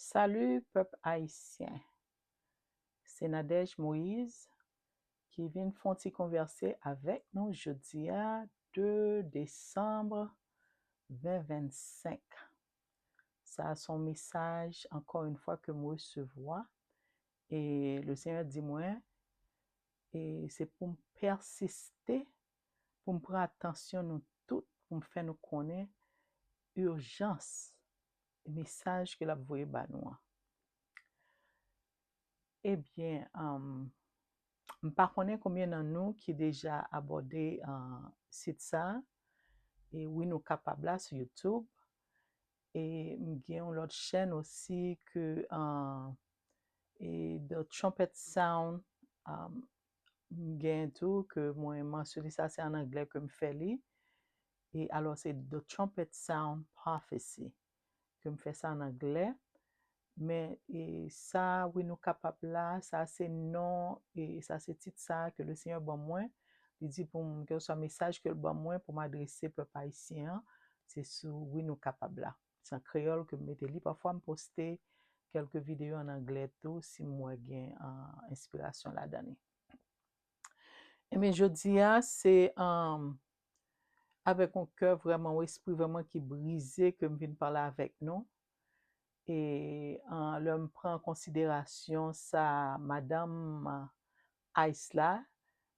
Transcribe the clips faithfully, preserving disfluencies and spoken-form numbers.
Salut pèp ayisyen. Se Nadège Moïse ki vin fè yon ti konvèse avèk nou jodi a, de desanm ven vennsenk. Sa a se yon mesaj, ankò yon fwa, ke m resevwa. E le Senyè di mwen, e se pou m pèsiste, pou m pran atansyon nou tout, pou m fè nou konnen ijans mesaj ke l ap voye ba nou an. Ebyen, um, m pa konnen konbyen nan nou ki deja abòde, uh, sit sa a, e wi, nou kapab la sou YouTube. E m gen yon lòt chèn osi ke, uh, e The Trumpet Sound, um, m gen tou ke mwen mansyone, sa se an anglè ke m fè li. E alò, se The Trumpet Sound Prophecy ke m fè sa an anglè. Men, e sa, wi, nou kapab la, sa se non, e sa se tit sa ke le Senyè ban mwen. Li di pou m, kèlkeswa mesaj ke l ban mwen pou m adrese pèp ayisyen an, se sou wi, nou kapab la. Se an kreyòl ke m mete li. Pafwa, m poste kèlke videyo an anglè tou, si m wè gen, ah, enspirasyon ladan li. Ebyen, jodi a, se, um, avèk yon kè vrèman, yon espri vrèman ki brize ke m vin pale avèk nou. E, uh, lè m pran an konsiderasyon sa madanm, uh, ice la,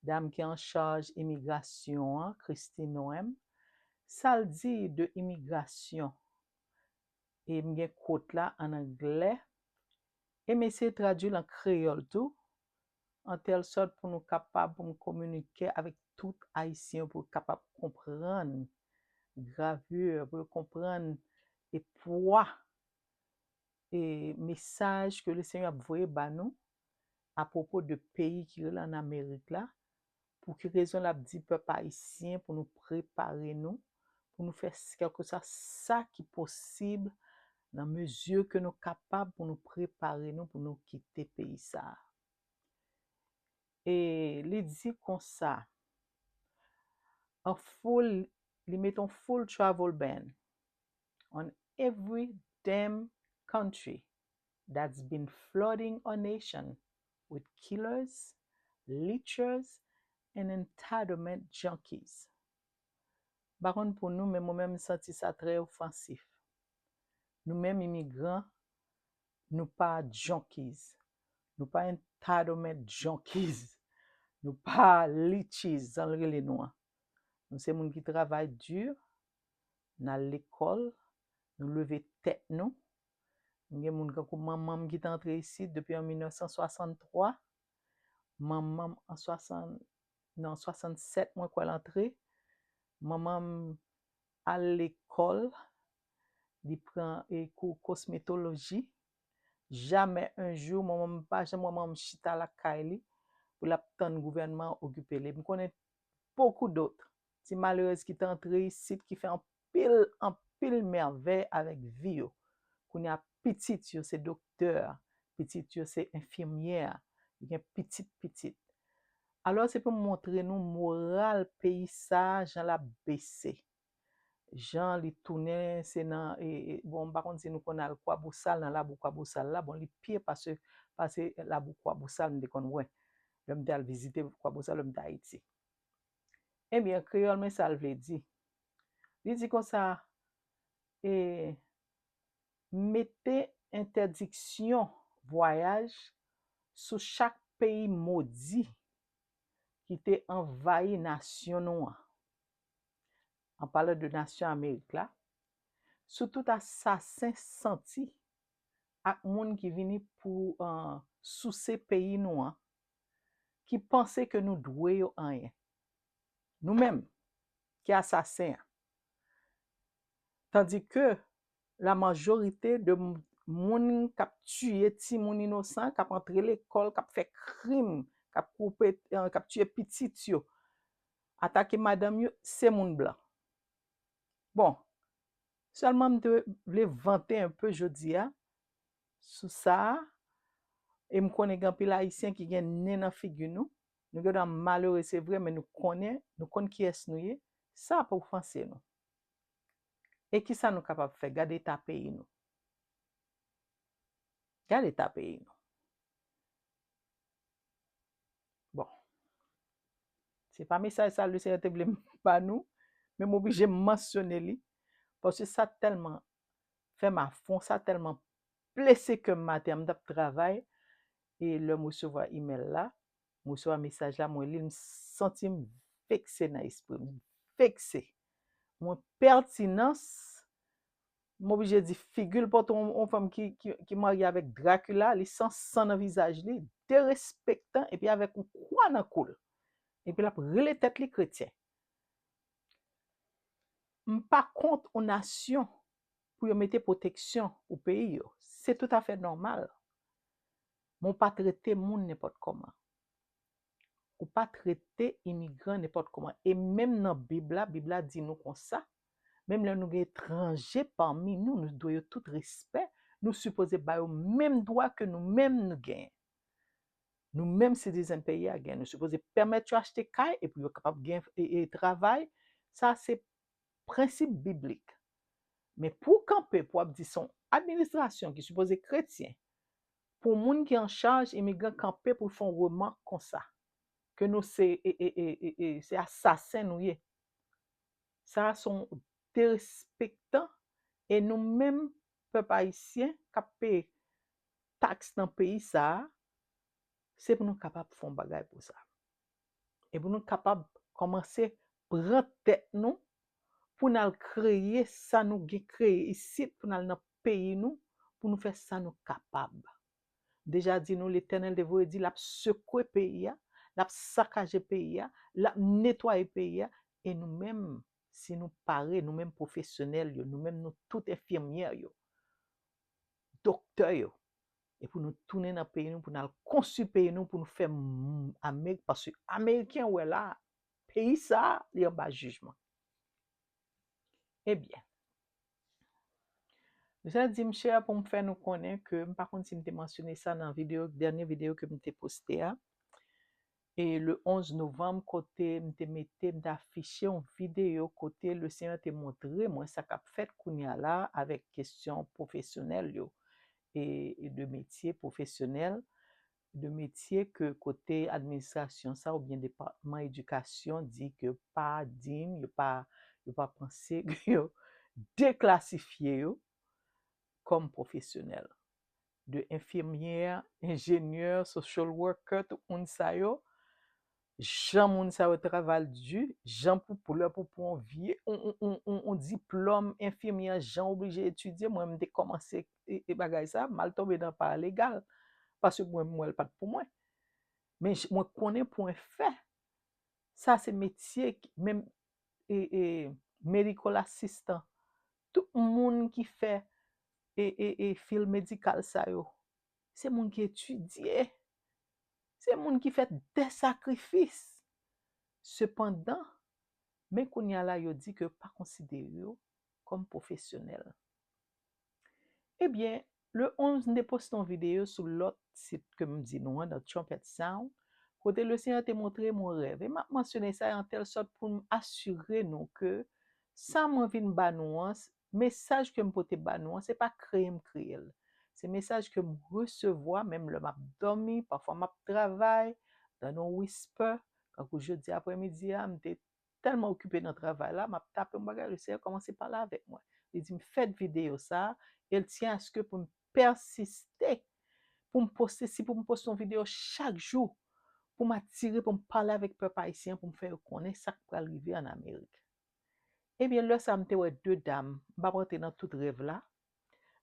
dam ki an chaj imigrasyon an, Christine Noem, sa l di de imigrasyon. E m gen quote la an anglè. E m eseye tradui l an kreyòl tou, an tèl sòt pou nou kapab, pou m kominike avèk tout Ayisyen, pou yo kapab konprann gravir, pou yo konprann e pwa e mesaj ke le Senyè ap voye ba nou apwopo de peyi ki rele ann Amerik la, pou ki rezon l ap di pèp ayisyen pou nou prepare nou, pou nou fè s-, kèlkeswa sa ki posib, nan mezi ke nou kapab, pou nou prepare nou, pou nou kite peyi sa a. E li di konsa, a full, li mete yon full travel ban on every damn country that's been flooding our nation with killers, leechers, and entitlement junkies. M pa konn pou nou, men mwen menm, m santi sa trè ofansif. Nou menm imigran, nou pa junkies. Nou pa entitlement junkies. Nou pa leeches, jan l rele nou an. Nou se moun ki travay di, n al lekòl, nou leve tèt nou. M gen moun kankou manman m ki te antre isit depi an mil nèf san swasanntwa. Manman m an swasann, nan swasannsèt, mwen kwè l antre. Manman m al lekòl, li pran, e, kou kosmetoloji. Jamè yon jou, manman m, pa janm wè manman m chita lakay li pou l ap tann gouvènman an okipe li. M konnen beaucoup d'autres ti malerèz ki te antre isit, ki fè anpil, anpil mèvèy avèk vi yo. Kounye a, pitit yo se doktè, pitit yo se enfimyè, yo gen pitit pitit. Alò, se pou m montre nou moral peyi sa a, jan l ap bese. Jan li tounen, se nan, e, e, bon, m pa konn si nou konn al Kwabosal, nan labou Kwabosal la, bon, li pye pase, pase labou Kwabosal, m te konn wè. Lè m te al vizite Kwabosal, lè m te Ayiti. Ebyen, kreyòl, men sa l vle di. Li di konsa, e, mete entèdiksyon vwayaj sou chak peyi modi ki te anvayi nasyon nou an. An palan de nasyon Amerik la, sou tout asasen santi ak moun ki vini pou, ah, souse peyi nou an, ki panse ke nou dwe yo anyen. Nou menm, ki asasen an. Tandike la majorite de m-, moun k ap tiye timoun inosan, k ap antre lekòl, k ap fè krim, k ap koupe, eh, k ap tiye pitit yo, atake madanm yo, se moun blan. Bon, sèlman m te vle vante enpe jodi a sou sa a, e m konnen gen anpil Ayisyen ki gen nen nan figi nou. Nou gen dwa malere, se vre, men nou konnen, nou konn kiyès nou ye. Sa ap ofanse nou. E kisa nou kapab fè? Gade eta peyi nou. Gade eta peyi nou. Bon. Se pa mesaj sa Lesenyè te vle m ba nou, men m oblije mansyone li, paske sa tèlman fè m afon, sa tèlman blese kè m maten an, m t ap travay, e lè m resevwa imèl la, m resevwa mesaj la, mwen li l, m santi m vekse nan espri m, vekse. Mwen pètinans, m oblije di figi l, paske yon, yon fanm ki, ki, ki marye avèk Drakila, li san san nan vizaj li, derespektan, epi avèk yon kwa nan kou l. Epi l ap rele tèt li kretyen. M pa kont yon nasyon pou yo mete pwoteksyon pou peyi yo. Se toutafè nòmal. Men w pa trete moun nenpòt kòman. Ou pa trete imigran nenpòt kòman. E menm nan Bib la, Bib la di nou konsa, menm lè nou gen etranje pami nou, nou dwe yo tout respè, nou sipoze ba yo menm dwa ke nou menm nou genyen. Nou menm sitizen peyi a genyen, nou sipoze pèmèt yo achte kay epi yo kapab gen e, e, travay. Sa se prensip biblik. Men pou w kanpe, pou w ap di se yon administrasyon ki sipoze kretyen, pou moun ki an chaj imigran kanpe pou l fè yon remak konsa, ke nou se, e, e, e, e, e, se asasen nou ye. Sa a se yon derespektan, e nou menm, pèp ayisyen, k ap peye taks nan peyi sa a, se pou nou kapab fè yon bagay pou sa. E pou nou kapab kòmanse pran tèt nou, pou n al kreye sa nou gen kreye isit, pou n al nan peyi nou, pou nou fè sa nou kapab. Deja di nou, Letènèl te voye di l ap sekwe peyi a, l ap sakaje peyi a, l ap netwaye peyi a, e nou menm, si nou pare, nou menm pwofesyonèl yo, nou menm nou tout enfimyè yo, doktè yo, e pou nou tounen nan peyi nou, pou n al konstwi peyi nou, pou nou fè m-, Amerik, paske Ameriken wè la, peyi sa a, li anba jijman. Ebyen, Lesenyè di m, chè, pou m fè nou konnen ke, m pa konn si m te mansyone sa nan videyo, dènye videyo ke m te poste a. E le onz novanm, kote m te mete, m te afiche yon videyo kote Lesenyè te montre mwen sa k ap fèt kounye a la avèk kesyon pwofesyonèl yo, e, e de metye pwofesyonèl, de metye ke kote administrasyon sa oubyen depatman edikasyon di ke pa dign, yo pa, yo pa panse ke yo deklasifye yo kòm pwofesyonèl. De enfimyè, enjenyè, social worker, tout moun sa yo, jan moun sa yo travay di, jan pou, pou lè pou pran yon vye, yon, yon, yon, yon, yon diplòm enfimyè, jan oblije etidye, mwen m te kòmanse e, e bagay sa, m al tonbe nan paralegal, paske mwen, m wè l pa t pou mwen. Men j-, mwen konnen pou yon fè, sa se metye ki, menm, e, e, medical assistant, tout moun ki fè, e, e, e, fil medikal sa yo, se moun ki etidye, se moun ki fè de sakrifis. Sepandan, men kounye a la, yo di ke yo pa konsidere yo kòm pwofesyonèl. Ebyen, le onz, m te poste yon videyo sou lòt sit ke m di nou an, nan Trumpet Sound, kote Lesenyè te montre m yon rèv. E m ap mansyone sa an tèl sòt pou m asire nou ke sa mwen vin ba nou an, mesaj ke m pote ba nou an, se pa kreye m kreye l. Se mesaj ke m resevwa, menm lè m ap dòmi, pafwa m ap travay, tande yon whisper, kankou jodi aprèmidi a, m te tèlman okipe nan travay la, m ap tape yon bagay, Lesenyè kòmanse pale avèk mwen. Li di m, "Fè videyo sa a," e l tyen aske pou m pèsiste, pou m poste, si pou m poste yon videyo chak jou, pou m atire, pou m pale avèk pèp ayisyen, pou m fè yo konnen sa k pral rive ann Amerik. Ebyen, lè sa a, m te wè de dam, m p ap rantre nan tout rèv la,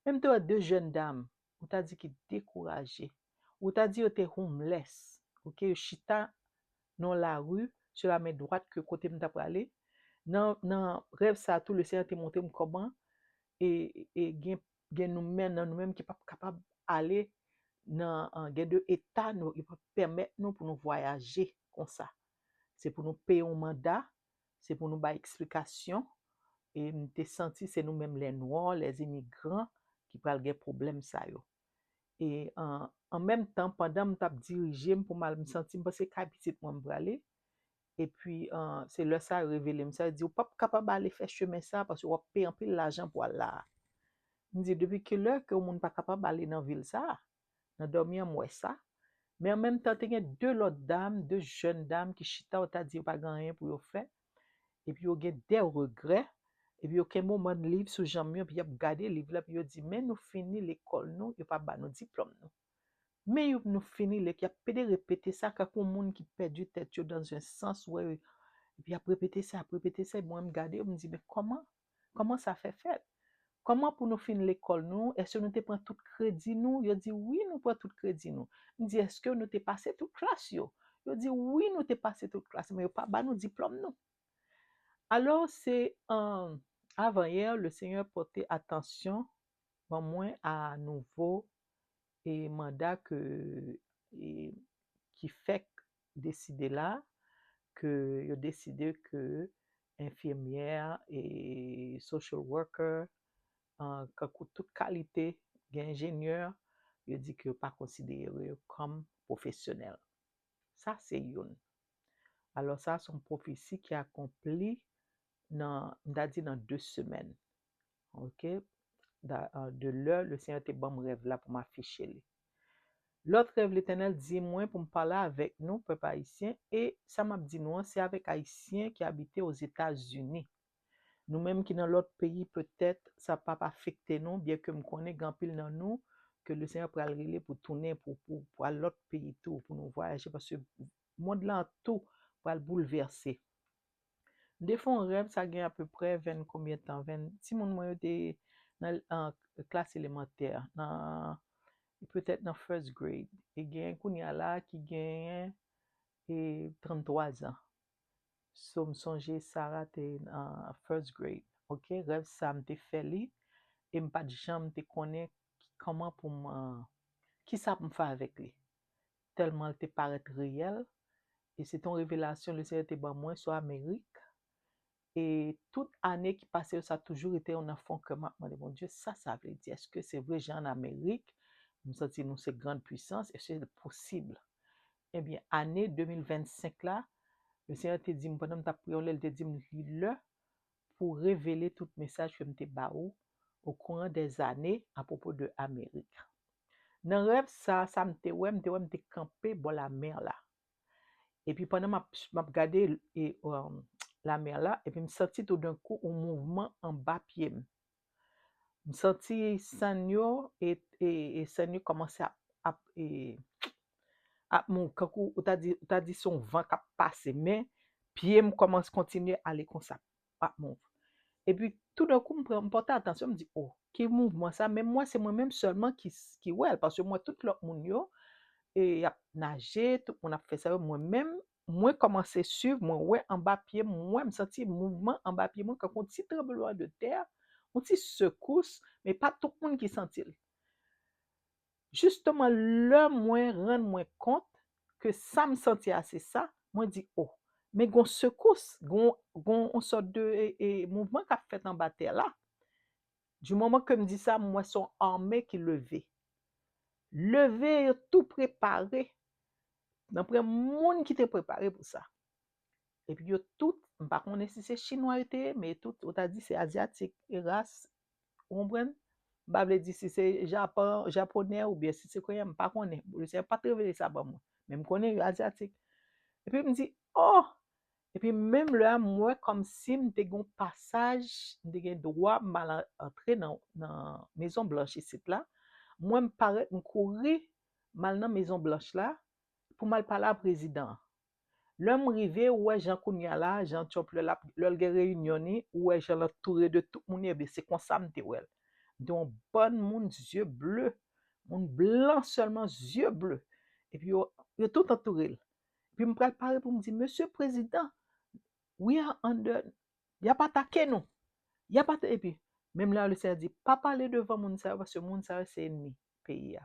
men m te wè de jèn dam, ou ta di ki dekouraje, ou ta di yo te homeless, oke, yo chita nan lari, sou lamen dwat ke kote m ta prale. Nan, nan rèv sa a tou, Lesenyè te montre m kòman, e, e gen, gen nou menm, nan nou menm ki p ap kapab ale nan, an, gen de eta nou, yo p ap pèmèt nou pou nou vwayaje konsa. Se pou nou peye yon manda, se pou nou bay eksplikasyon, e m te santi se nou menm lè nwa, lè imigran ki pral gen pwoblèm sa yo. E an, an menm tan, pandan m t ap dirije m pou m al, m santi m panse kay pitit mwen m prale. Epi, an, se lè sa yo revele m sa, yo di, "Ou p ap kapab ale fè chemen sa a paske w ap peye anpil lajan pou al la a." M di, "Depi kilè ke yon moun pa kapab ale nan vil sa a?" Nan dòmi an, m wè sa. Men an menm tan, te gen de lòt dam, de jèn dam ki chita, ou ta di yo pa gen anyen pou yo fè. Epi yo gen de regrè. Epi yo kenbe yon bann liv sou janm yo, epi y ap gade liv la, epi yo di, men nou fini lekòl nou, yo pa ba nou diplòm nou. Men yo, nou fini lè y ap pede repete sa, kankou moun ki pèdi tèt yo dans un sens, wè, epi y ap repete sa, y ap repete sa, epi mwen, m gade yo, m di, men kòman, kòman sa fè fèt? Kòman pou nou fin lekòl nou? Èske nou te pran tout kredi nou? Yo di, wi, nou pran tout kredi nou. M di, èske nou te pase tout klas yo? Yo di, wi, nou te pase tout klas, men yo pa ba nou diplòm nou. Alò, se, euh, avan yè, le Senyè pote atansyon ban mwen a nouvo e manda ke, e, ki fèk deside la, ke yo deside ke enfimyè e social worker, euh, kankou tout kalite, gen enjenyè, yo di ke yo pa konsidere yo kòm pwofesyonèl. Sa se youn. Alò, sa se yon pwofesi ki akonpli nan, m ta di nan de semèn. Ok? Da- euh, de lè le Senyè te ban m rèv la pou m afiche li. Lòt rèv Letènèl di mwen pou m pale avèk nou, pèp ayisyen, e sa m ap di nou an, se avèk Ayisyen ki abite Ozetazini. Nou menm ki nan lòt peyi, petèt, sa p ap afekte nou, byenke m konnen gen anpil nan nou ke le Senyè pral rele pou tounen, pou, pou, pou al lòt peyi tou, pou nou vwayaje, paske mond lan tou pral boulvèse. M te fè yon rèv, sa gen apeprè ven konbyen tan? Ven, timoun mwen yo te nan, nan klas elemantè, nan, petèt nan first grade. E gen kounye a la ki genyen, e, tranntwa zan. So, m sonje Sarah te nan first grade. Ok, rèv sa m te fè li, e m pa t janm te konnen kòman pou m, euh, kisa pou m fè avèk li. Tèlman l te parèt reyèl, e se te yon revelasyon le Senyè te ban mwen sou Amerik. E tout ane ki pase yo, sa toujou rete nan fon kè m ap mande Bondye, sa sa vle di? Èske se vre jan ann Amerik, m santi nou se grann pwisans, èske se posib? Ebyen, ane de mil vennsenk la, le Senyè te di m, pandan m t ap priye, li te di m, li lè pou revele tout mesaj ke m te ba ou au courant des années à propos de Amerik. Nan rèv sa, sa m te wè, m te wè m te kanpe bò lamè la. Epi pandan m ap, m ap gade, e, um, lamè la, epi m santi toudenkou yon mouvman anba pye m. M santi sèn yo, e, e, e sèn yo kòmanse ap, ap, e, ap mou, kankou ou ta di, ou ta di se yon van k ap pase, men pye m kòmanse kontinye ale konsa, ap mouv. Epi toudenkou, m pran, m pòte atansyon, m di, o, ki mouvman sa? Men m wè se mwen menm sèlman ki, ki wè l, paske m wè tout lòt moun yo, e, y ap naje, tout moun ap fè sa yo. Mwen menm, mwen kòmanse swiv, mwen wè anba pye m, mwen, m santi mouvman anba pye mwen, kankou yon ti tranbleman de tè, yon ti sekous, men pa tout moun ki santi l. Jisteman, lè mwen rann mwen kont ke sa m santi a se sa, mwen di, o, men gon sekous, gon, gon yon sòt de, e, e, mouvman k ap fèt anba tè la. Di moman ke m di sa, m wè se yon ame ki leve. Leve, yo tou prepare. Nan pran moun ki te prepare pou sa. Epi yo tout, m pa konnen si se chinwa yo te ye, men tout, ou ta di se azyatik, e ras, ou konprann? M pa vle di si se Japan, japonè oubyen si se koreyen, m pa konnen. Le Senyè pa t revele sa ban mwen. Men m konnen yo azyatik. Epi m di, o! Epi menm lè a, m wè kòmsi m te gen yon pasaj, m te gen dwa m al an- antre nan, nan Mezon Blanch isit la. M wè m parèt, m kouri, m al nan Mezon Blanch la pou m al pale a prezidan an. Lè m rive, ou wè jan kounye a la, jan Trump lè l ap, lè l gen reyinyon ni, ou wè jan l antoure de tout moun, ebyen se konsa m te wè l. M te yon bann moun zye ble, moun blan sèlman, zye ble. Epi yo, yo tout antoure l. Epi m pral pare pou m di, Mesye Prezidan, we are under, y ap atake nou. Y ap atake, epi, menm lè a, le Senyè di, pa pale devan moun sa yo, paske moun sa yo se enmi peyi a.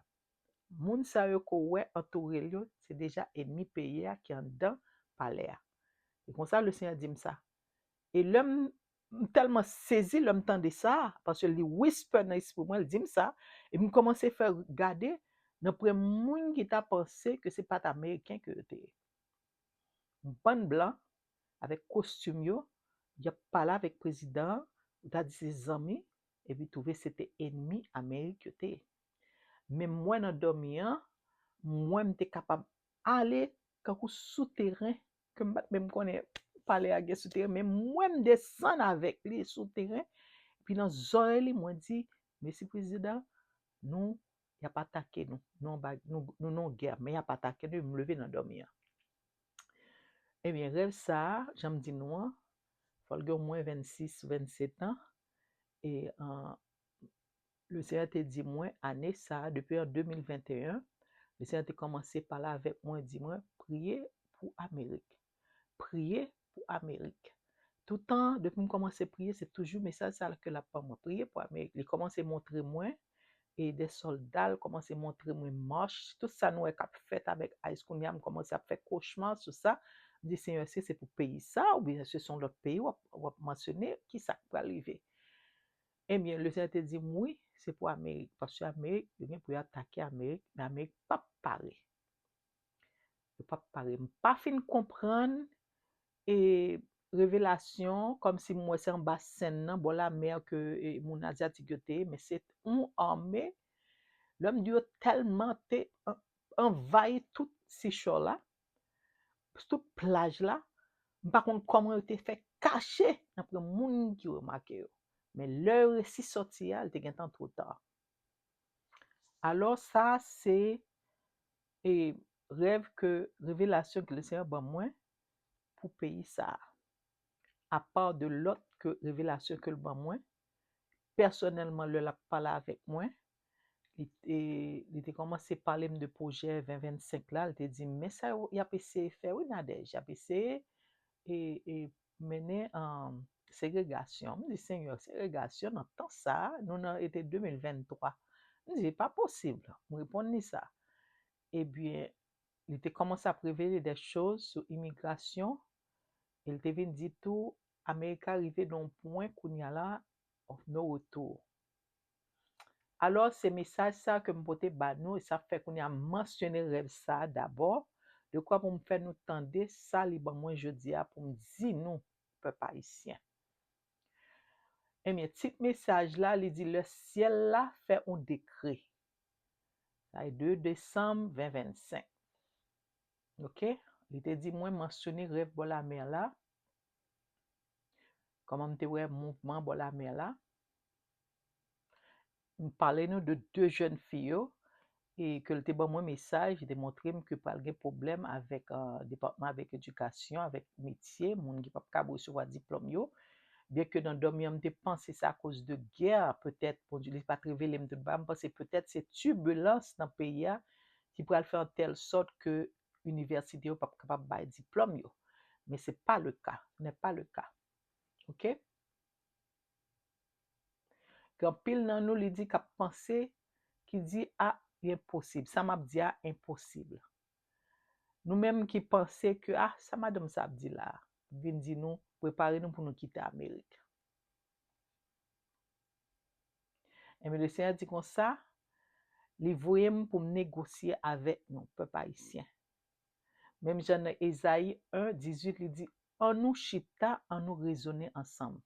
Moun sa yo ke w wè antoure l yo, se deja enmi peyi a ki anndan palè a. E konsa, le Senyè di m sa. E lè m, m tèlman sezi lè m tande sa, paske li whisper nan espri mwen, li di m sa, epi m kòmanse fè gade, nan premye moun ki ta panse ke se pa t Ameriken ke yo te ye. Yon bann blan, avèk kostim yo, y ap pale avèk prezidan an, ou ta di se zanmi, epi twouve se te enmi Amerik yo te ye. Men mwen nan dòmi an, mwen m te kapab ale kankou sou teren, ke m pa t menm konnen palè a gen sou teren, men mwen m desann avèk li sou teren, epi nan zòrèy li, mwen di, mesi prezidan, nou, y ap atake nou, nou anba, nou, nou nan yon gè, men y ap atake nou, m leve nan dòmi an. Ebyen, rèv sa a, jan m di nou an, fò l gen omwen vennsis, vennset an, e, an, Lesenyè te di mwen, ane sa a, depi an de mil venteyen, Lesenyè te kòmanse pale avèk mwen, di mwen, priye pou Amerik. Priye pou Amerik. Toutan, depi m kòmanse priye, se toujou mesaj sa a ke l ap ban mwen. Priye pou Amerik. Li kòmanse montre mwen, e de sòlda, l kòmanse montre mwen mach, tout sa nou wè k ap fèt avèk ICE kounye a, m kòmanse ap fè kochma sou sa. M di, Senyè, èske se pou peyi sa, oubyen èske se yon lòt peyi w ap, w ap mansyone, ki sa k pral rive? Ebyen, Lesenyè te di m, wi, se pou Amerik, paske Amerik, yo gen pou yo atake Amerik, men Amerik p ap pare. Yo p ap pare. M pa fin konprann, e, revelasyon, kòmsi m wè se anba sèn nan, bò lamè ke, e, moun azyatik yo te ye, men se yon ame, lè m di yo tèlman te an-, anvayi tout sishò la, tout plaj la, m pa konn kòman yo te fè kache nan pran moun ki remake yo. Men lè yo resi sòti a, li te gentan twò ta. Alò, sa se, e, rèv ke, revelasyon ke Lesenyè ban mwen pou peyi sa a. Apa de lòt ke revelasyon ke l ban mwen, pèsonèlman, lè l ap pale avèk mwen, li, e, li te kòmanse pale m de pwojè ven vennsenk la, li te di m, men sa yo, y ap eseye fè, wi, Nadège, y ap eseye, e, e, mennen, um, segregasyon. M di, Senyè, segregasyon nan tan sa a, nou nan ete de mil venntwa. M di, se pa posib. M reponn li sa. Ebyen, li te kòmanse ap revele de choz sou imigrasyon, e li te vin di tou, Amerika rive nan yon pwen kounye a la, of no retour. Alò, se mesaj sa ke m pote ba nou, e sa fè kounye a m mansyone rèv sa a dabò, dekwa pou m fè nou tande sa li ban mwen jodi a pou m di nou, pèp ayisyen. Ebyen, tit mesaj la, li di, lè syèl la fè yon dekrè. Sa e de desanm ven vennsenk. Oke? Li te di mwen mansyone rèv bò lamè la. Kòman m te wè mouvman bò lamè la. M pale nou de de jèn fi yo, e ke l te ban mwen mesaj, li te montre m ke pral gen pwoblèm avèk, euh, depatman avèk edikasyon, avèk metye, moun ki p ap kab resevwa diplòm yo. Byenke nan dòmi an, m te panse se akoz de gè, petèt, Bondye, li pa t revele m tout bagay, m panse petèt se tibilans nan peyi a ki pral fè an tèl sòt ke inivèsite yo p ap kapab bay diplòm yo. Men se pa le ka, ce n'est pas le cas. Oke? Gen anpil nan nou, li di, k ap panse, ki di, a, li enposib. Sa m ap di a enposib. Nou menm ki panse ke, a, sa madanm sa ap di la a, vin di nou, prepare nou pou nou kite Amerik. Ebyen, Lesenyè di konsa, li voye m pou m negosye avèk nou, pèp ayisyen. Menm jan nan Ezayi en dizuit, li di, annou chita, annou rezone ansanm.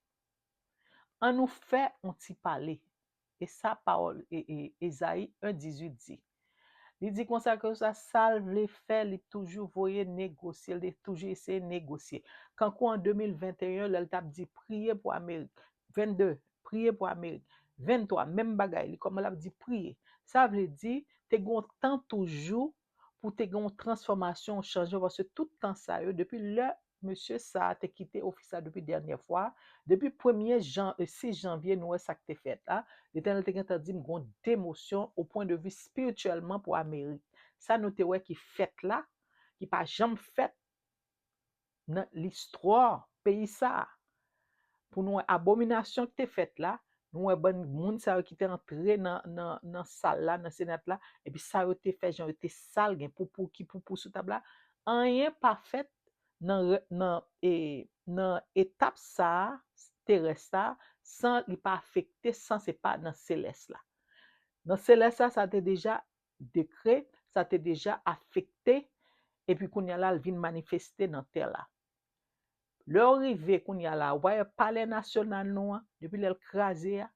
Annou fè yon ti pale. E sa pawòl, e, e, Ezayi en dizuit di. Li di konsa ke sa, sa l vle fè, li toujou voye negosye, li toujou eseye negosye. Kankou an de mil venteyen, lè l t ap di, priye pou Amerik. Vennde, priye pou Amerik. Venntwa, menm bagay, li kòman l ap di, priye. Sa vle di, te gen yon tan toujou pou te gen yon transfòmasyon, yon chanjman, paske tout tan sa yo, depi lè mesye sa a te kite ofis la depi dènyè fwa, depi premye jan, e, sis janvye, nou wè sa k te fèt la, Letènèl te gentan di m gen yon demosyon o pwen de vi espirityèlman pou Amerik. Sa nou te wè ki fèt la, ki pa janm fèt nan listwa peyi sa a. Pou nou wè abominasyon ki te fèt la, nou wè bann moun sa yo ki te antre nan, nan, nan sal la, nan Senat la, epi sa yo te fè, jan yo te sal, gen poupou ki poupou sou tab la. Anyen pa fèt nan, re- nan, e, nan etap sa a, terès sa a, san li pa afekte, san se pa nan selès la. Nan selès la, sa te deja dekrè, sa te deja afekte, epi kounye a la, l vin manifeste nan tè la. Lè w rive kounye a la, w pa wè palè nasyonal nou an, depi lè l kraze a,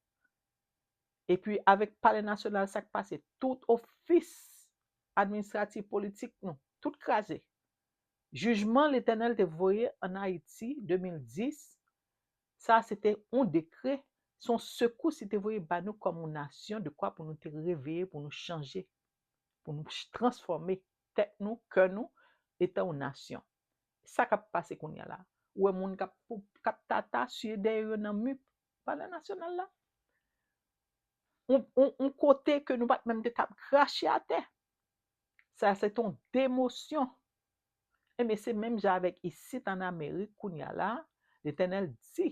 Epi avèk Palè Nasyonal, sa k pase? Tout ofis administratif, politik nou, tout kraze. Jijman Letènèl te voye ann Ayiti de mil dis, sa se te yon dekrè, se yon sekous li te voye ba nou kòm yon nasyon, dekwa pou nou te reveye, pou nou chanje, pou nou ch- transfòme tèt nou, kè nou, etan yon nasyon. Sa k ap pase kounye a la? Ou wè moun k ap, k ap tata, siye dèyè yo nan mi Palè Nasyonal la? Yon, yon, yon kote ke nou pa t menm te kab krache atè. Sa se t yon demosyon. Ebyen, se menm jan avèk isit ann Amerik kounye a la, Letènèl di,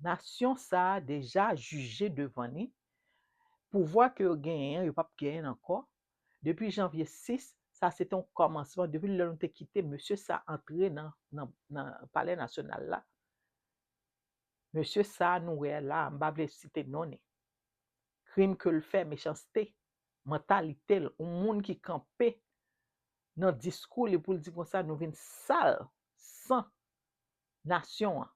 nasyon sa a deja jije devan li. Pouvwa ke yo genyen an, yo p ap genyen l ankò. Depi janvye sis, sa se te yon kòmansman. Depi lè nou te kite mesye sa antre nan, nan, nan Palè Nasyonal la, mesye sa nou wè la, m pa vle site non li. Krim ke l fè, mechanste, mantalite l, yon moun ki kanpe nan diskou li pou l di konsa nou vin sal san nasyon an.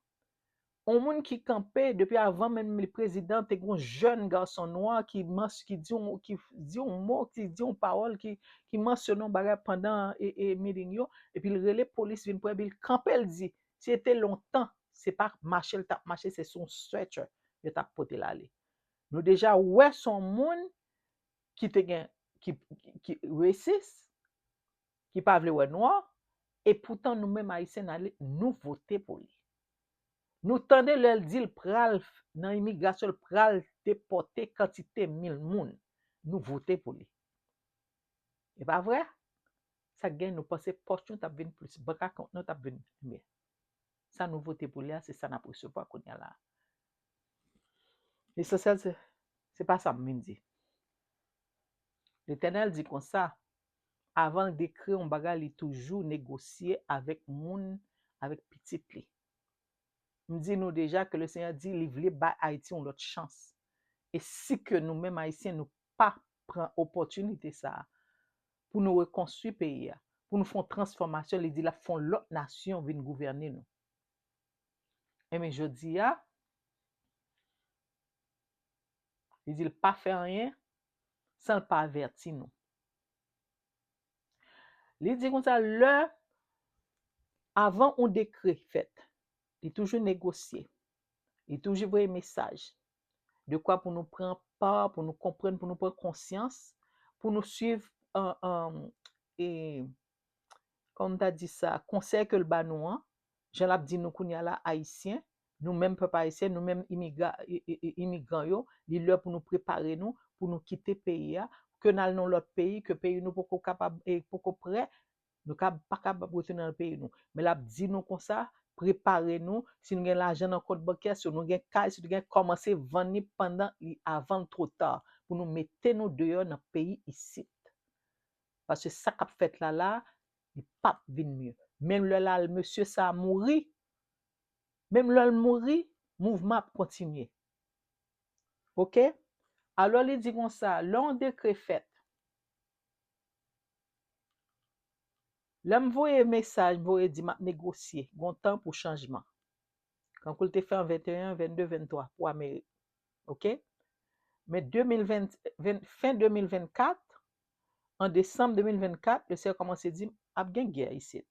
Yon moun ki kanpe depi avan menm li prezidan, te gen yon jèn gason nwa ki mans-, ki di yon, ki di yon mo, ki di yon pawòl, ki, ki mansyone yon bagay pandan e, e, meeting yo, epi l rele polis vin pran, epi l kanpe, l di, si se te lontan, se pa mache l t ap mache, se sou yon stretcher yo t ap pote l ale. Nou deja wè se yon moun ki te gen, ki, ki, ki resis, ki pa vle wè nwa, e poutan nou menm Ayisyen n ale, nou vote pou li. Nou tande lè l di l pral f- nan imigrasyon, l pral depòte kantite mil moun. Nou vote pou li. E pa vre? Sa k gen, nou panse pòch nou t ap vin plis, bank account nou t ap vin pi byen. Sa nou vote pou li a, se sa n ap resevwa kounye a la. Lesansyèl, se, se pa sa m vin di. Letènèl di konsa, avan l dekri yon bagay, li toujou negosye avèk moun, avèk pitit li. M di nou deja ke Lesenyè di li vle bay Ayiti yon lòt chans. E si ke nou menm Ayisyen, nou pa pran opòtinite sa a pou nou rekonstwi peyi a, pou nou fè yon transfòmasyon, li di l ap fè yon lòt nasyon vin gouvène nou. Ebyen, jodi a, li di l pa fè anyen san l pa avèti nou. Li di konsa, lè, avan yon dekrè fèt, li toujou negosye, li toujou voye mesaj, dekwa pou nou pran pa, pou nou konprann, pou nou pran konsyans, pou nou swiv, euh, euh, e, kòman m ta di sa, konsèy ke l ba nou an, jan l ap di nou kounye a la, Ayisyen, nou menm pèp ayisyen, nou menm imigra-, i- i- i- imigran yo, li lè pou nou prepare nou, pou nou kite peyi a, ke n al nan lòt peyi, ke peyi nou poko kapab, e poko prè, nou ka pa kapab retounen nan peyi nou. Men l ap di nou konsa, prepare nou, si nou gen lajan nan kont bankè, si nou gen kay, si nou gen, kòmanse vann li pandan li, avan l twò ta, pou nou mete nou deyò nan peyi isit. Paske sa k ap fèt la la, li p ap vin mye. Menm lè l al, mesye sa a mouri, menm lè l mouri, mouvman ap kontinye. Oke? Alò, li di konsa, lè yon dekrè fèt, lè m voye mesaj, m voye di m ap negosye, gon tan pou chanjman. Kankou l te fè an venteyen, vennde, venntwa pou Amerik. Oke? Men de mil ven, ven, fen de mil vennkat, an desanm de mil vennkat, Lesenyè kòmanse di m, ap gen gè isit.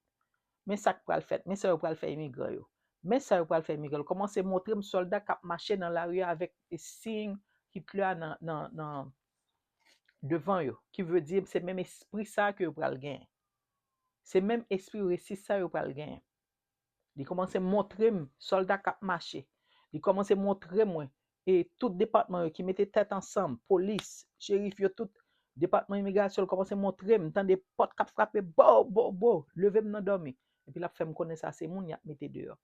Men sa k pral fèt, men sa yo pral fè imigran yo. Men sa yo pral fè imigran yo. Kòmanse montre m sòlda k ap mache nan lari a avèk siy Hitler a nan, nan, nan devan yo. Ki vle di, se menm espri sa a ke yo pral genyen. Se menm espri resis sa a yo pral genyen. Li kòmanse montre m sòlda k ap mache. Li kòmanse montre mwen, e tout depatman yo ki mete tèt ansanm, polis, cherif yo, tout depatman imigrasyon, li kòmanse montre m, m tande pòt k ap frape, bo, bo, bo, leve m nan dòmi. Epi l ap fè m konnen sa se moun y ap mete deyò.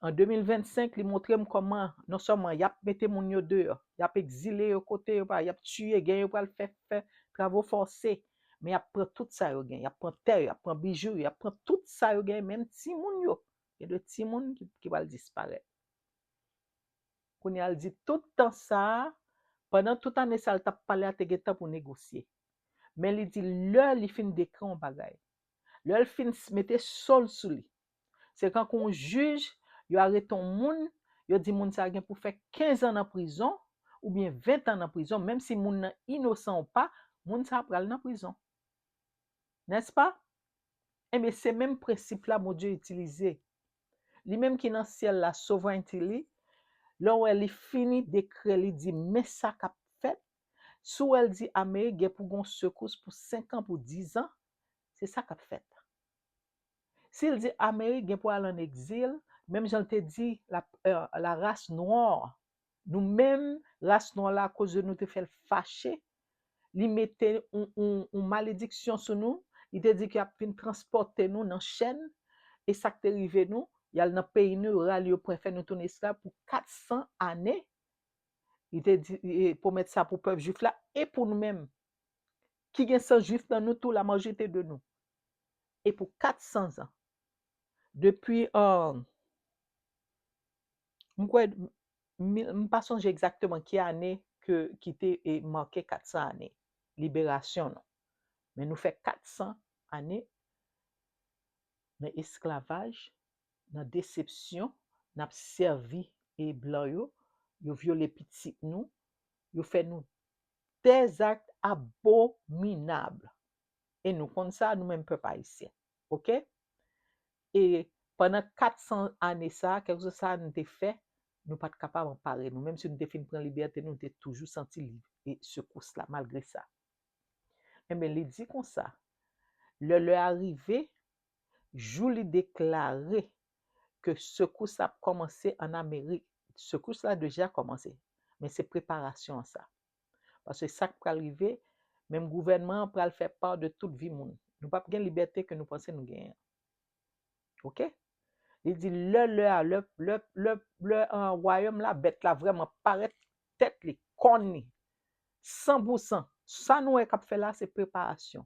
An de mil vennsenk, li montre m kòman non sèlman y ap mete moun yo deyò, y ap egzile yo kote yo pa, y ap tiye, gen yo pral fè, fè travo fòse, men y ap pran tout sa yo gen, y ap pran tè yo, y ap pran bijou yo, y ap pran tout sa yo gen, menm timoun yo. Gen de timoun ki, ki pral disparèt. Kounye a, l di tout tan sa a, pandan tout ane sa a, l t ap pale a, te gen tan pou negosye. Men li di lè li fin dekri yon bagay, lè l fin s- mete so l sou li, se kankou yon jij, yo arete yon moun, yo di moun sa a gen pou fè kenz an nan prizon, oubyen ven tan nan prizon, menm si moun nan inosan ou pa, moun sa a pral nan prizon. Nèspa? Ebyen, se menm prensip la Bondye itilize. Li menm ki nan syèl la, souvrenté li, lè w wè li fini dekrè, li di, men sa k ap fèt. Si w wè l di Amerik gen pou gon sekous pou senk an, pou diz an, se sa k ap fèt. Si l di Amerik gen pou al an egzil, menm jan l te di la, euh, la race noire, nou menm, ras nwa la, akoz de nou te fè l fache, li mete yon, yon, yon malediksyon sou nou, li te di ke y ap vin transpòte nou nan chèn, e sa k te rive nou, y al nan peyi nou, yo rale yo pran fè nou tounen esklav pou kat san ane. Li te di, e, pwomèt sa pou pèp jwif la, e pou nou menm. Ki gen san jwif nan nou tou, la majorité de nou. E pou kat san zan. Depi, euh, m kwè, m, m pa sonje egzakteman ki ane ke, ki te, e, make kat san ane liberasyon nou. Men nou fè kat san ane nan esklavaj, nan desepsyon, n ap sèvi, e, blan yo, yo vyole pitit nou, yo fè nou des actes abominables. E nou konn sa, nou menm pèp ayisyen. Oke? E pandan kat san ane sa, kèlkeswa sa nou te fè, nou pa t kapab anpare nou. Menm si nou te fin pran libète nou, nou te toujou santi li, e sekous la, malgre sa. Enben, li di konsa, lè lè a rive, jou li deklare ke sekous la ap kòmanse an Amerik, sekous la deja kòmanse, men se preparasyon an sa. Paske sa k pral rive, menm gouvènman an pral fè pa de tout vi moun. Nou p ap gen libète ke nou panse nou genyen. Oke? Li di lè, lè a, lè, lè, lè, lè, an, wayòm la, bèt la vrèman parèt tèt li, kòn li, san pou san. Sa nou wè k ap fè la, se preparasyon.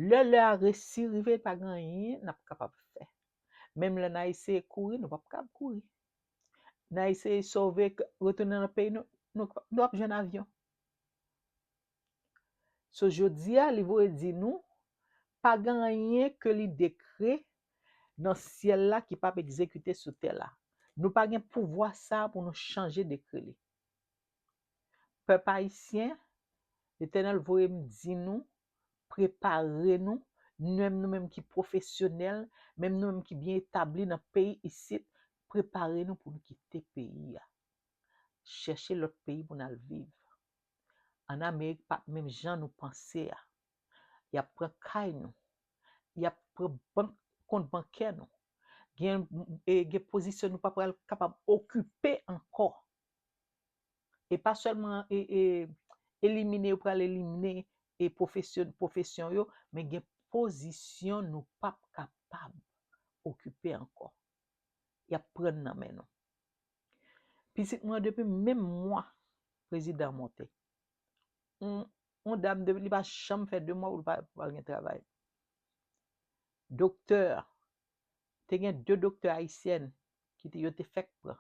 Lè, lè a resi rive, pa gen anyen n ap kapab fè. Menm lè n a eseye kouri, nou p ap kapab kouri. N a eseye sove, retounen nan peyi nou, nou, nou ap jwenn avyon. So, jodi a, li voye di nou, pa gen anyen ke li dekrè nan syèl la ki p ap egzekite sou tè la. Nou pa gen pouvwa sa a pou nou chanje dekrè li. Pèp ayisyen, Letènèl voye m di nou, prepare nou, menm nou menm ki pwofesyonèl, menm nou menm ki byen etabli nan peyi isit, prepare nou pou nou kite peyi a. Chèche lòt peyi pou n al viv. Ann Amerik pa menm jan nou panse a. Y ap pran kay nou. Y ap pran bank, kont bankè nou. Gen, e, gen pozisyon nou pa pral kapab okipe ankò. E pa sèlman, e, e, elimine, yo pral elimine, e, pwofesyon, pwofesyon yo, men gen pozisyon nou p ap kapab okipe ankò. Y ap pran nan men nou. Pitit mwen, depi menm mwa prezidan monte, yon, yon dam, depi li pa janm fè de mwa pou li pa, pa gen travay. Doktè, te gen de doktè ayisyèn ki te, yo te fèk pran.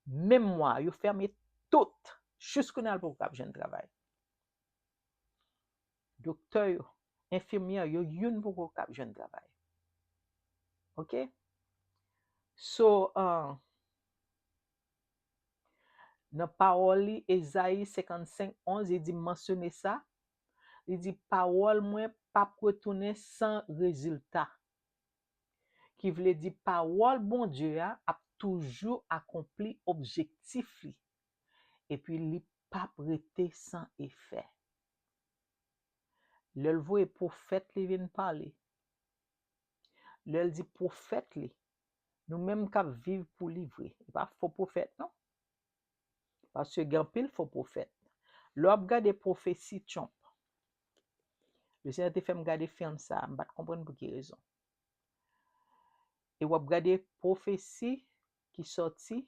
Menm mwa, yo fèmen tout. Jis kounye a l poko kab jwenn travay. Doktè yo, enfimyè yo, youn poko kab jwenn travay. Oke? So, uh, nan pawòl li, Ezayi senkannsenk onz, li di mansyone sa. Li di, pawòl mwen p ap retounen san rezilta. Ki vle di pawòl Bondye a ap toujou akonpli objektif li. Epi li p ap rete san efè. Lè l voye pwofèt li vin pale, lè l di pwofèt li, nou menm k ap viv pou li vre, e pa fo pwofèt non. Paske gen anpil fo pwofèt. Lè w ap gade pwofesi Trump, Lesenyè te fè m gade fim sa a, m pa t konprann pou ki rezon. E w ap gade pwofesi ki sòti,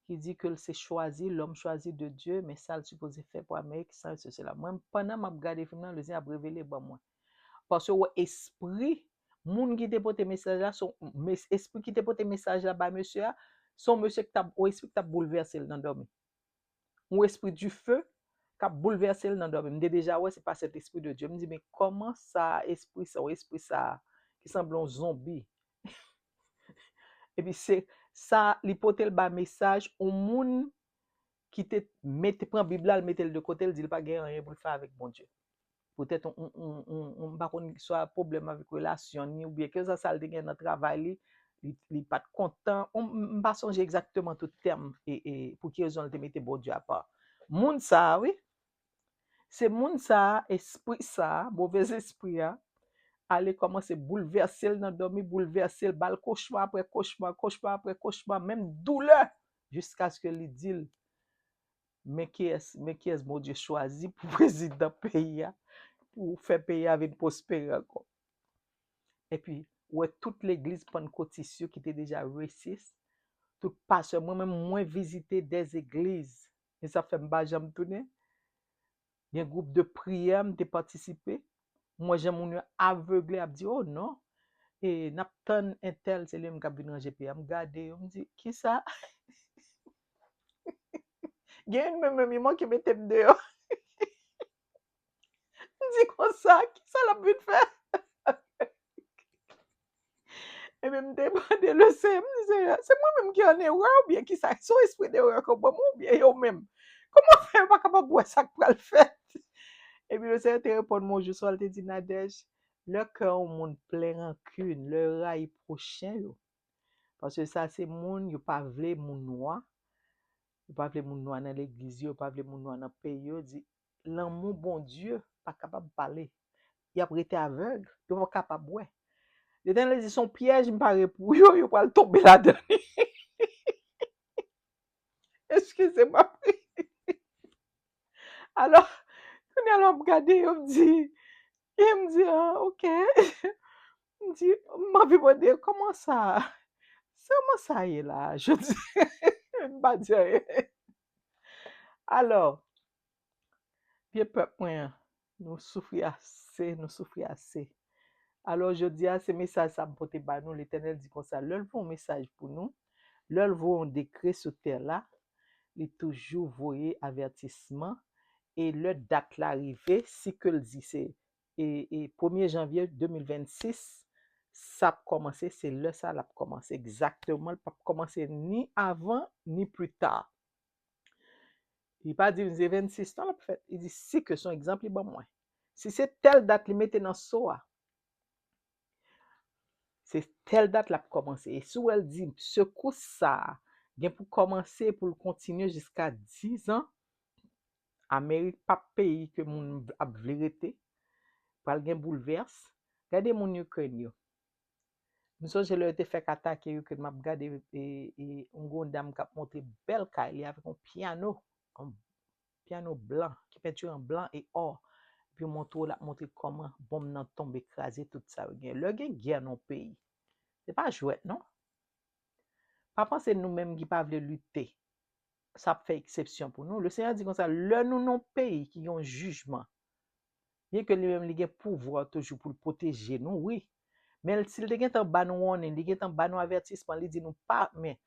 ki di ke l se chwazi, lòm chwazi de Dye, men sa l sipoze fè pou Amerik, sa, sesi, sela. Mwen, pandan m ap gade fim nan, Lesenyè ap revele ban mwen. Paske w wè espri moun ki te pote mesaj la, se yon mes-, espri ki te pote mesaj la bay mesye a, se yon mesye ki t ap, yon espri ki t ap boulvèse l nan dòmi. Yon espri dife k ap boulvèse l nan dòmi. M te deja wè se pa Sentespri de Dye. M di, men kòman sa, espri sa, yon espri sa ki sanble yon zonbi? Epi se sa, li pote l bay mesaj yon moun ki te mete, pran Bib la, l mete l de kote, l di l pa gen anyen pou l fè avèk Bondye. Poutèt yon, yon, yon, yon, yon, m pa konn swa pwoblèm avèk relasyon ni, oubyen kèlkeswa sa l te gen nan travay li, li, li pa t kontan. M, m, m pa sonje egzakteman tout tèm e, e pou ki rezon l te mete Bondye apa. Moun sa a, wi, se moun sa a, espri sa a, movèzespri a, ale kòmanse boulvèse l nan dòmi, boulvèse l, ba l kochma apre kochma, kochma apre kochma, menm doulè, jiskaske li di l, men kiyès, men kiyès Bondye chwazi pou prezidan peyi a, pou fè peyi a vin pwospere ankò. Epi, ou wè tout legliz pannkotis yo ki te deja resis, tout pastè, mwen menm, mwen vizite dè legliz, e sa fè m pa janm tounen. Gen gwoup de priyè, m te patisipe. M wè jan moun yo avegle, ap di, oh non, e n ap tann entèl, se li menm k ap vin ranje peyi a. M gade yo, m di, kisa? Gen youn menm, menm, li manke mete m deyò. M di konsa, kisa l ap vin fè? Ebyen, m te mande Lesenyè, m di, Senyè, se mwen menm ki an erè oubyen kisa? Se yon espri derè k ap ban mwen oubyen yo menm? Kòman fè yo pa kapab wè sa k pral fèt? Epi Lesenyè te reponn mwen yon jou swa, l te di, Nadège, lè kè yon moun plen rankin, lè yo rayi pwochen yo, paske sa se moun, yo pa vle moun nwa, yo pa vle moun nwa nan legliz yo, yo pa vle moun nwa nan peyi yo, di, lanmou Bondye pa kapab pale. Y ap rete avèg, yo pa kapab wè. Letènèl di, se yon pyèj m pare pou yo, yo pral tonbe ladan li. Eskize m, wi. Alò, kounye a lè m ap gade yo, m di, e m di, ah, ok. M di, m anvi mande, kòman sa, kòman sa ye la, jodi? M pa di anyen. Alò, vye pèp mwen an, nou soufri ase, nou soufri ase. Alò, jodi a, se mesaj sa m pote ba nou. Letènèl di konsa, lè l voye yon mesaj pou nou, lè l voye yon dekrè sou tè la, li toujou voye avètisman, e lè dat la rive, si ke l di se, e, e premye janvye de mil vennsis, sa ap kòmanse, se lè sa l ap kòmanse egzakteman, l p ap kòmanse ni avan, ni pli ta. Li pa di m se vennsis tan l ap fèt. Li di si ke se yon egzanp li ban mwen. Si se tèl dat li mete nan so a, se tèl dat l ap kòmanse. E si w wè l di sekous sa a gen pou kòmanse, pou l kontinye jiska diz an, Amerik p ap peyi ke moun ap vle rete. Pral gen boulvès. Gade moun Ikrèn yo. M sonje lè yo te fèk atake Ikrèn, m ap gade, e, e, yon gwo dam k ap montre bèl kay li avèk yon pyano, yon pyano blan, ki pentire an blan e ò. Epi montre w, l ap montre kòman bonm nan tonbe, kraze tout sa yo gen. Lè gen gè nan yon peyi, se pa jwèt, non. Pa panse nou menm ki pa vle lite, sa ap fè eksepsyon pou nou. Lesenyè di konsa, lè nou nan yon peyi ki gen yon jijman, byenke li menm li gen pouvwa toujou pou l pwoteje nou, wi. Men si l te gentan ba nou warning, li gentan ba nou avètisman, li di nou pa, men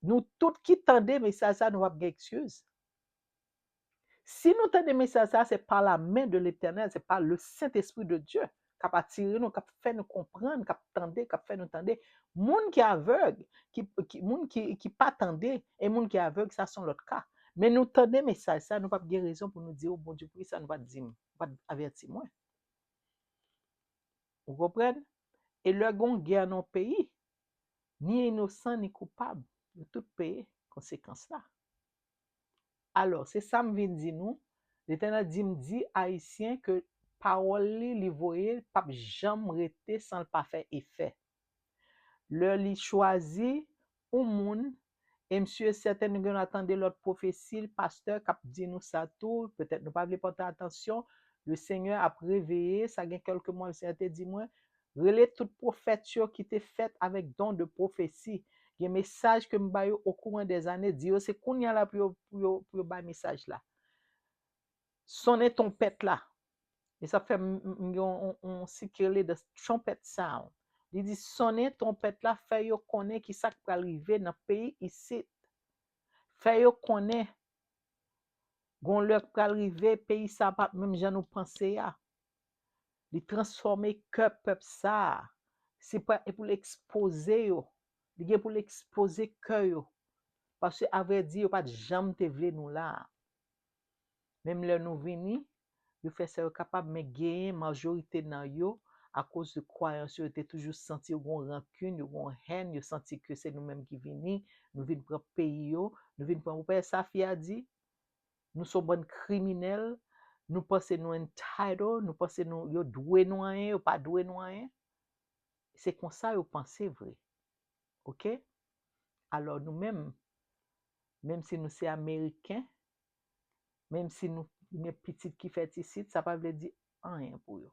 nou tout ki tande mesaj sa, nou p ap gen eskiz. Si nou tande mesaj sa, se pa la men de Letènèl, se pa le Sentespri de Dye k ap atire nou, k ap fè nou konprann, k ap tande, k ap fè nou tande. Moun ki avèg, ki, ki, moun ki, ki pa tande, e moun ki avèg, sa se yon lòt ka. Men nou tande mesaj sa, nou p ap gen rezon pou nou di, o Bondye, poukisa nou pa t di m, ou pa t avèti mwen? Ou konprann? E lè gen yon gè nan yon peyi, ni inosan ni koupab, yo tout peye konsekans la. Alò, se sa m vin di nou, Letènèl di m di Ayisyen ke pawòl li, li voye, p ap janm rete san l pa fè efè. Lè li chwazi yon moun, e m si e sèten nou gen dwa tande lòt pwofesi, pastè k ap di nou sa tou, petèt nou pa vle pòte atansyon, Lesenyè ap reveye, sa gen kèlke mwa Lesenyè te di mwen, rele tout pwofèt yo ki te fèt avèk don de pwofesi. Gen mesaj ke m ba yo okouran dèzane, di yo se kounye a la pou yo, pou yo, pou yo bay mesaj la. Sonnen twonpèt la. E sa fè m, m, m gen yon, yon, yon sikile de trumpet sound. Li di, sonnen twonpèt la, fè yo konnen ki sa k pral rive nan peyi isit. Fè yo konnen gon lè k pral rive, peyi sa p ap menm jan nou panse a. Li transfòme kè pèp sa a. Se pa, e pou l ekspoze yo. Li gen pou l ekspoze kè yo. Paske, avrèdi, yo pa t janm te vle nou la a. Menm lè nou vini, yo fè sa yo kapab, men genyen majorite nan yo, akoz de kwayans yo, yo te toujou santi yo gen rankin, yo gen hèn, yo santi ke se nou menm ki vini, nou vin pran peyi yo, nou vin pran, ou pa wè sa fi a di? Nou se yon bann kriminèl, nou panse nou entitled, nou panse nou, yo dwe nou anyen, yo pa dwe nou anyen. Se konsa yo panse vre. Oke? Alò nou menm, menm si nou se Ameriken, menm si nou gen pitit ki fèt isit, sa pa vle di anyen pou yo.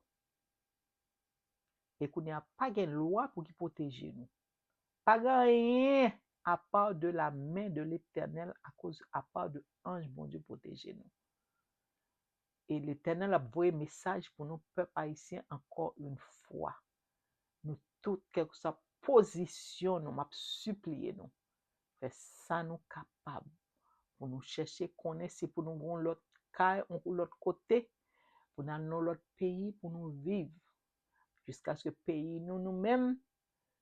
E kounye a, pa gen lwa pou ki pwoteje nou. Pa gen anyen apa de la men de Letènèl, akoz apa de anj Bondye pwoteje nou. E Letènèl ap voye mesaj pou nou, pèp ayisyen, ankò yon fwa. Nou tout, kèlkeswa pozisyon nou, m ap sipliye nou, fè sa nou kapab pou nou chèche konnen si pou nou gen yon lòt kay, yon lòt kote, pou n al nan yon lòt peyi pou nou viv, jiskaske peyi nou, nou menm,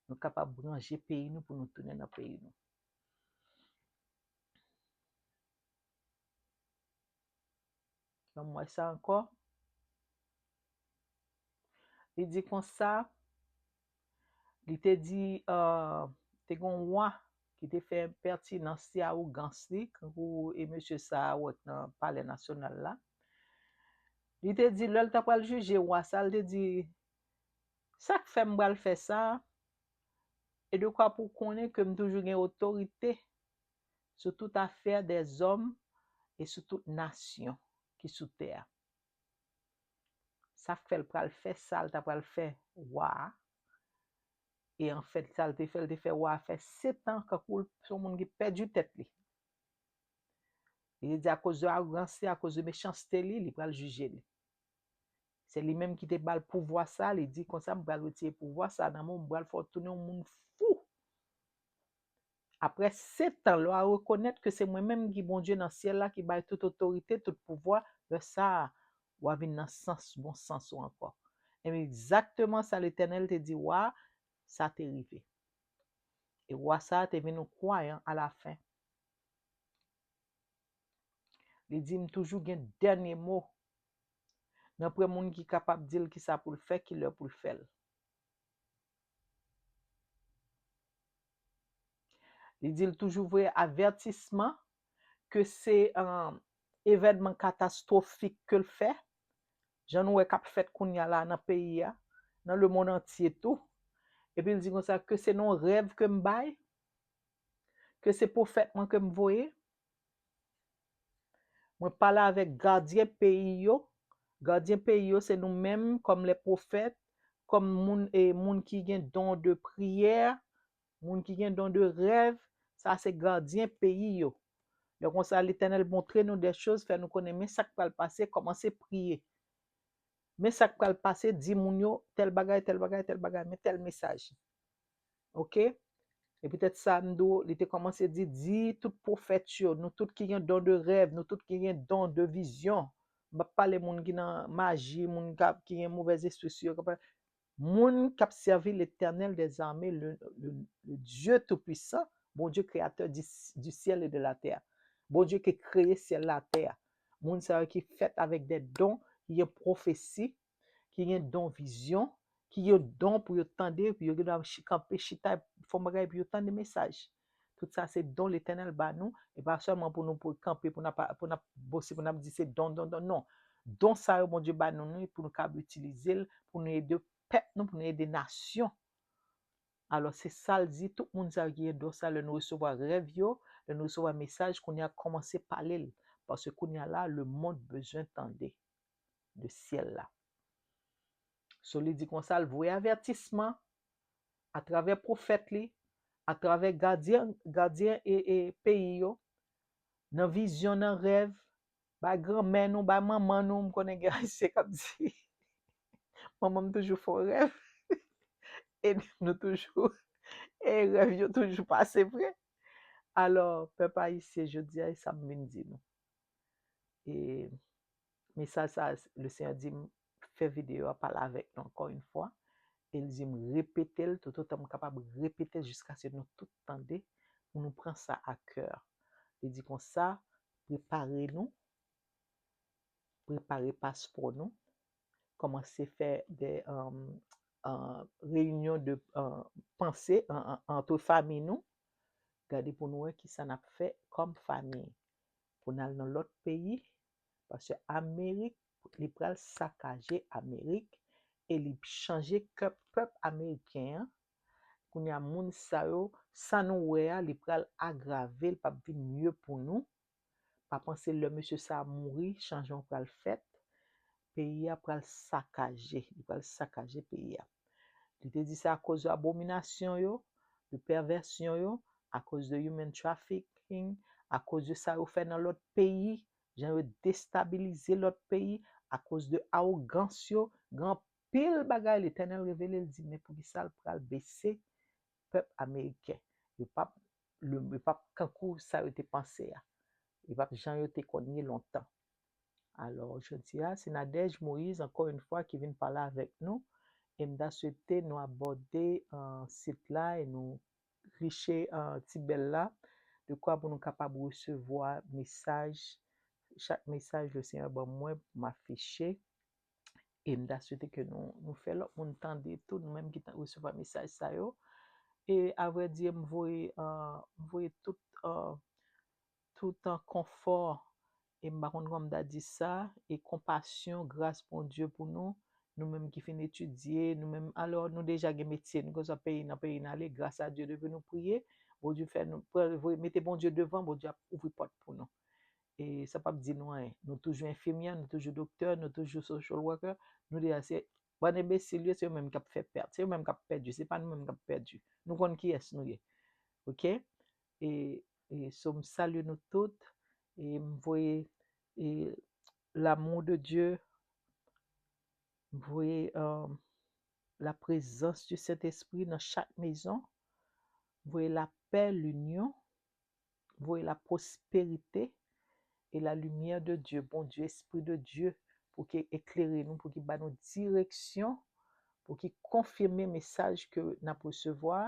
nou kapab ranje peyi nou pou nou tounen nan peyi nou. Ban m wè sa ankò. Li di konsa, li te di, euh, te gen yon wa ki te fè enpètinans li, awogans li, kankou e mesye sa a wè k nan Palè Nasyonal la. Li te di, lè l ta pral jije wa sa, li te di, sa k fè m pral fè sa, e de kwa pou w konnen ke m toujou gen otorite sou tout afè dèzòm e sou tout nasyon ki sou tè a. Sa k fè l pral fè sa l ta pral fè wa a. E anfèt, sa l te fè, l te fè wa a fè sèt an, kankou l se yon moun ki pèdi tèt li. Li te di akoz de awogans li, akoz de mechanste li, li pral jije li. Se li menm ki te ba l pouvwa sa, li di konsa, m pral retire pouvwa sa nan men w, m pral fè w tounen yon moun fou. Apre sèt an, lè w a rekonèt ke se mwen menm ki Bondye nan syèl la, ki bay tout otorite, tout pouvwa, lè sa a, w a vin nan sans, bon sans ou ankò. Ebyen, egzakteman sa Letènèl te di wa a, sa te rive. E wa sa a te vin yon kwayan alafen. Li di, m toujou gen dènye mo. Nanpwen moun ki kapab di l kisa pou l fè, kilè pou l fè l. Li di l toujou voye avètisman ke se, um, evènman katastwofik ke l fè, jan nou wè k ap fèt kounye a la nan peyi a, nan lemonn antye tou. Epi l di konsa, ke se nan yon rèv ke m bay, ke se pwofèt mwen ke m voye. Mwen pale avèk gadyen peyi yo. Gadyen peyi yo, se nou menm, kòm lè pwofèt, kòm moun, e, moun ki gen don de priyè, moun ki gen don de rèv, sa se gadyen peyi yo. Lè konsa, Letènèl montre nou de choz, fè nou konnen men sa k pral pase, kòmanse priye. Men sa k pral pase, di moun yo, tèl bagay, tèl bagay, tèl bagay, men tèl mesaj. Oke? E poutèt sa, m di w, li te kòmanse di, di tout pwofèt yo, nou tout ki gen don de rèv, nou tout ki gen don de vizyon. M p ap pale moun ki nan maji, moun k ap, ki gen movèz espri sou yo, k ap, moun k ap sèvi Letènèl dèzame, le, le, le Dieu Tout-Puissant, Bondye kreyatè di, du ciel et de la terre. Bondye ki kreye syèl la, tè a. Moun sa yo ki fèt avèk de don, ki gen pwofesi, ki gen don vizyon, ki gen don pou yo tande, pou yo gen dwa chi-, kanpe chita, fè yon bagay pou yo tande mesaj. Tout sa se don Letènèl ba nou, e pa sèlman pou nou pou kanpe, pou n ap, pou n ap bosi, pou n ap di se don, don, don, non. Don sa yo Bondye ba nou, nou, pou nou kab itilize l, pou nou ede pèp nou, pou nou ede nasyon. Alò, se sa l di, tout moun sa yo ki gen don sa, lè nou resevwa rèv yo, lè nou resevwa mesaj, kounye a kòmanse pale l. Paske kounye a la, lemonn bezwen tande de syèl la. So, li di konsa, l voye avètisman atravè pwofèt li, atravè gadyen, gadyen e, e peyi yo, nan vizyon, nan rèv, bay granmè nou, bay manman nou, m konnen gen ayisyen k ap di, manman m toujou fè yon rèv, e nou toujou, e rèv yo toujou pase vre. Alò, pèp ayisyen, jodi a, e sa m vin di nou. E mesaj sa, le Senyè di m fè videyo a, pale avèk nou ankò yon fwa. E l di m repete l, toutotan m kapab repete l, jiskaske nou tout tande, pou nou pran sa a kè. Li di konsa, prepare nou, prepare paspò nou, kòmanse fè de um, uh, reyinyon de uh, panse an- an- antre fanmi nou, gade pou nou wè ki sa n ap fè kòm fanmi pou n al nan lòt peyi, paske Amerik, li pral sakaje Amerik e li chanje kè pèp ameriken an. Kounye a, moun sa yo, sa nou wè a, li pral agrave, li p ap vin mye pou nou. Pa panse lè mesye sa a mouri, chanjman pral fèt. Peyi a pral sakaje, li pral sakaje peyi a. Li te di sa akoz de abominasyon yo, de pèvèsyon yo, akoz de human trafficking, akoz de sa yo fè nan lòt peyi, jan yo destabilize lòt peyi, akoz de awogans yo, gen anpil bagay Letènèl revele, l di, men poukisa l pral bese pèp ameriken? Yo p ap, yo p ap kankou sa yo te panse a. Yo p ap jan yo te konn ye lontan. Alò, jodi a, se Nadège Moïse, ankò yon fwa, ki vin pale avèk nou. E m ta swete nou abòde uh, sit la e nou riche uh, ti bèl la, de kwa pou nou kapab resevwa mesaj, chak mesaj le Senyè ban mwen pou m afiche. E m ta swete ke nou, nou fè lòt moun tande tou, nou menm ki ta resevwa mesaj sa yo. E avrèdi, m voye, uh, m voye tout, uh, tout an konfò, e m pa konn kòman m ta di sa, e konpasyon, gras Bondye pou nou, nou menm ki fin etidye, nou menm, alò, nou deja gen metye, nou konsa peyi nan peyi n ale, gras a Dye, depi nou priye, Bondye fè nou, pran- voye- mete Bondye devan, Bondye ap ouvri pòt pou nou. E sa p ap di nou anyen. Nou toujou enfimyè, nou toujou doktè, nou toujou social worker, nou deja se bann enbesil yo, se yo menm k ap fè pèt, se yo menm k ap pèdi, se pa nou menm k ap pèdi. Nou konn kiyès nou ye. Oke? E, e so, m salye nou tout, e m voye e l'amour de Dieu, m voye uh, la présence du Saint-Esprit nan chak mezon, m voye lapè, linyon, m voye la prospérité et la lumière de Dieu, Bondye, Espri de Dye, pou ki eklere nou, pou ki ba nou direksyon, pou ki konfime mesaj ke n ap resevwa.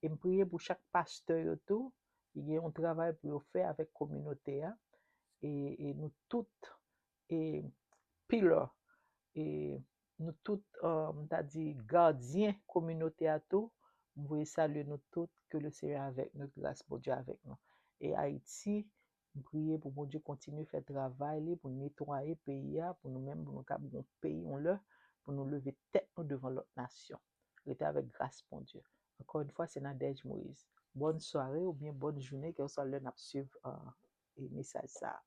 E m priye pou chak pastè yo tou, ki gen yon travay pou yo fè avèk kominote a. E, e nou tout, e pillar, e nou tout, uh, m ta di, gadyen kominote a tou. M voye salye nou tout, ke le Senyè avèk nou, gras Bondye avèk nou. E Ayiti, m priye pou Bondye kontinye fè travay li, pou netwaye peyi a, pou nou menm, pou nou kab gon peyi yon lè, pou nou leve tèt nou devan lòt nasyon. Rete avèk gras Bondye. Ankò yon fwa, se Nadège Moïse. Bòn sware oubyen bòn jounen, kèlkeswa lè n ap swiv uh, e mesaj sa a.